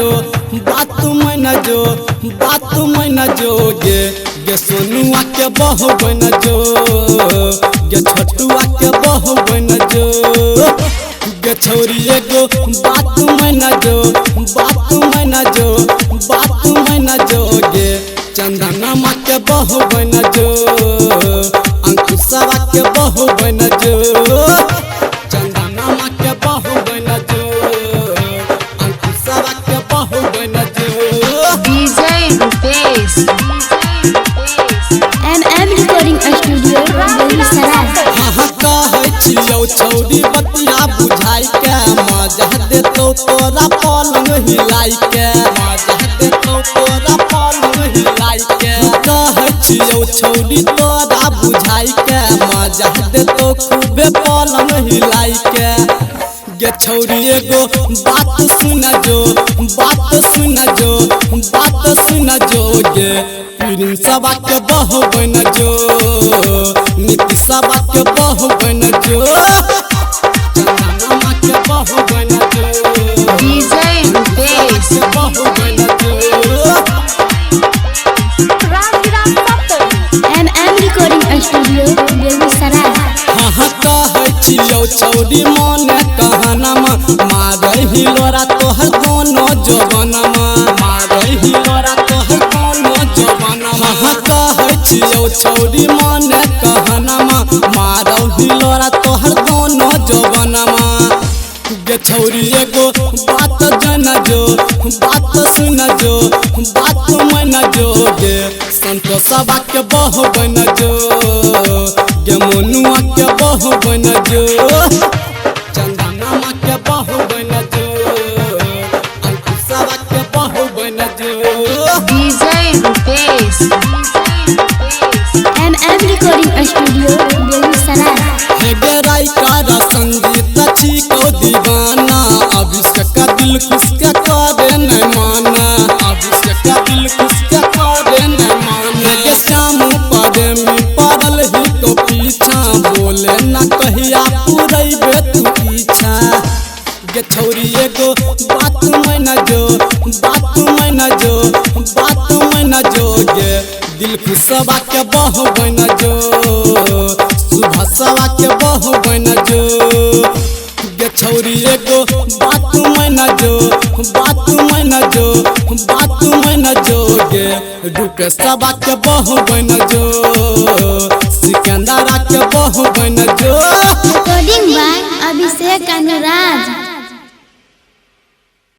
जो, बात मन जो, बात मन जो गे गे सोनुआ के बहू बन जो, गे छोटुआ के बहू बन जो। गे छौरी एगो बात मन जो, बात मन जो, बात मन जो गे चंदनमा के बहू बन जो, अंकुशवा के बहू बन जो, चंदनमा के बहू बन जो, अंकुशवा के बहू बन जो। DJ Rupesh. M recording studio Begusarai. हाँ कहै छियौ छौरी बतिया बुझाइ के, मजा देतौ तोरा पलंग हिलाइ के, मजा देतौ तोरा पलंग हिलाइ के। कहै छियौ छौरी तोरा बुझाइ के, मजा देतौ खूबे पलंग हिलाइ के। गे छौरी एगो बात सुन जो, बात सुन जो, बात सुन जो गे प्रिंसवा के बहू बन जो, नीतीशवा के बहू बन जो, चंदनमा के बहू बन जो, DJ Rupesh. के बहू बन जो। M recording studio Begusarai. हाँ कहै छियौ छौरी मने कहनमा, मारै हिलोरा तोहर दोनो जवनमा, मारै हिलोरा तोहर दोनो जवनमा। हाँ कहै छियौ छौरी मने कहनमा, मारौ हिलोरा तोहर दोनो जवनमा। गे छौरी एगो बात जन जो, बात सुन जो, बात मन जो गे संतोषवा के बहू बन जो, गे मनुआ के बहू बन जो, चंदनमा के बहू बन जो, अंकुशवा के बहू बन जो। DJ Rupesh. M recording studio Begusarai. हे गे रायकार संगीत छिको दीवाना, अभिषेक का दिल खुश के करे न माना, अभिषेक का दिल खुश के करे न माना। हे गे श्याम प्रेमी पड़ल ही तो पीछा, बोले न कहिया पुरैबे तू इच्छा। गे छौरी एगो बात मन जो, बात मन जो, बात मन जो गे दिल खुशवा के बहू बन जो, सुभाषवा के बहू बन जो। गे छौरी एगो बात मन जो, बात मन जो, बात मन जो गे रुपेशवा के बहू बन जो, सिकंदरा के बहू बन जो। Recording by Abhishek Anuraj.